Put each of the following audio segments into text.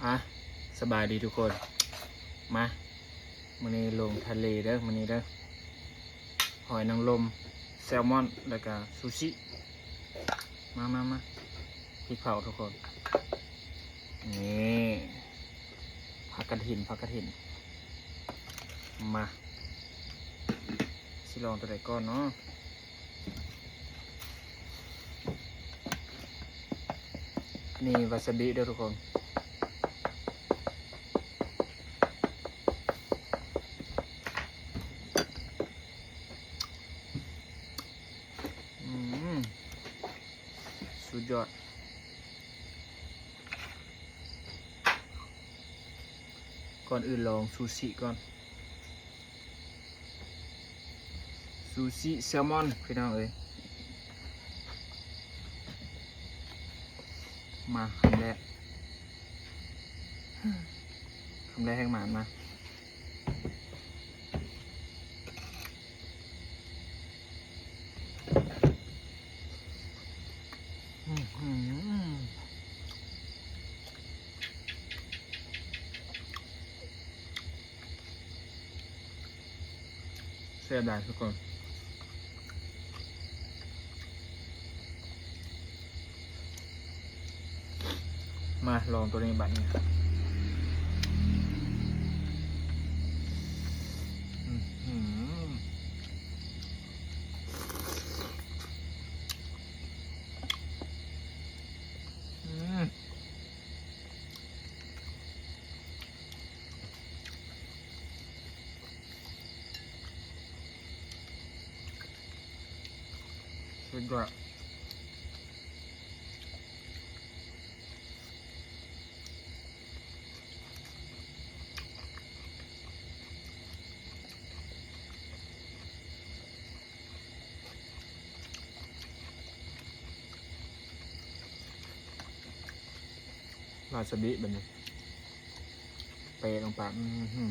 ມາ ສະບາຍດີທຸກຄົນ ມາ ມື້ນີ້ລົງທະເລເດີ ມື້ນີ້ເດີ ຫອຍນາງລົມ ແຊລມອນ ແລ້ວກະຊູຊິ ມາ ມາ ມາ ພລິກເຜົາທຸກຄົນ ນີ້ ຜັກກະຖິນ ຜັກກະຖິນ ມາ ຊິລອງໂຕໃດກ່ອນເນາະ. ນີ້ວາຊາບິເດີທຸກຄົນ ອືມ ສຸດຍອດ ກ່ອນອື່ນລອງຊູຊິກ່ອນ. ຊູຊິແຊລມອນ ພີ່ນ້ອງເອີຍ ມາ ຄຳແລກ ຄຳແລກແຮງໝານ ມາ. ແຊບຫຼາຍທຸກຄົນ ມາລອງໂຕນີ້ບາດນີ້ ອືມ ອືມ ສຸດຍອດ ວາຊາບິບາດນີ້ ເປະລົງໄປ ອືຫື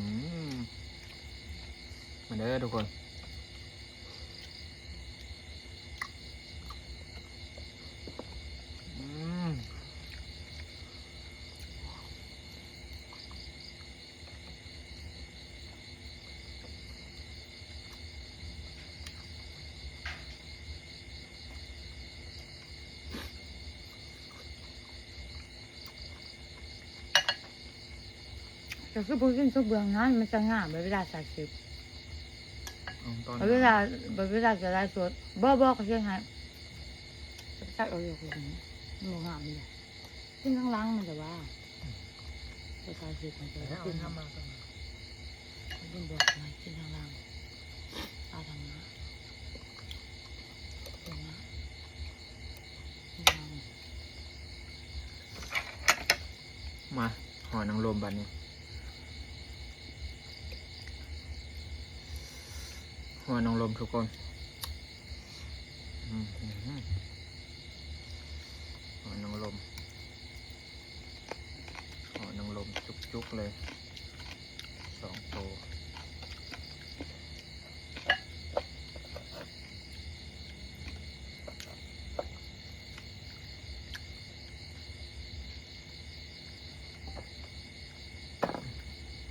ມາເດີທຸກຄົນ ອືມ. ເຈົ້າຄືບໍ່ກິນຊຸບເບື້ອງນັ້ນ ມັນຈະງາມເວລາສາມສິບ ເວລາ ເວລາຈະໄລຟ໌ສົດ ບໍ່ ບໍ່ ເຂົາເຮັດໃຫ້ ຈັກເອົາຢູ່ ມັນບໍ່ງາມເດ. ກິນທາງຫຼັງມັນແຕ່ວ່າ ພາສາອັງກິດມັນຈະກິນ ມັນບອກໃຫ້ກິນທາງຫຼັງ ເອົາທາງໜ້າ ທາງໜ້າ ມາ ຫອຍນາງລົມບາດນີ້ ຫອຍນາງລົມທຸກຄົນ ອືມ ຫອຍນາງລົມ ຫອຍນາງລົມຈຸກໆເລີຍ ສອງໂຕ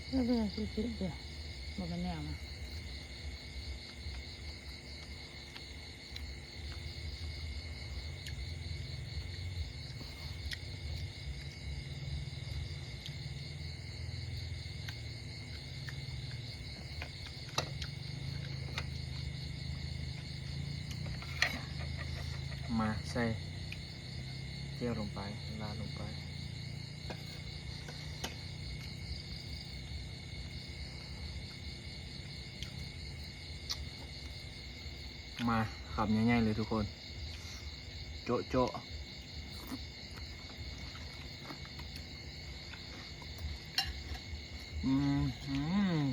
ເອີ ເວລາຊິເສຍເດ ບໍ່ແມ່ນແນວນະ ມາໃສ່ແຈ່ວລົງໄປ ລາດລົງໄປ. ມາ ຄຳໃຫຍ່ໆເລີຍທຸກຄົນ ໂຈະໆ ອືມ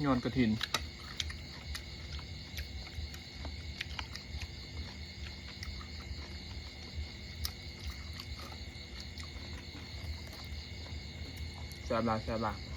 ຍອດກະຖິນ ແຊບຫຼາຍ ແຊບຫຼາຍ.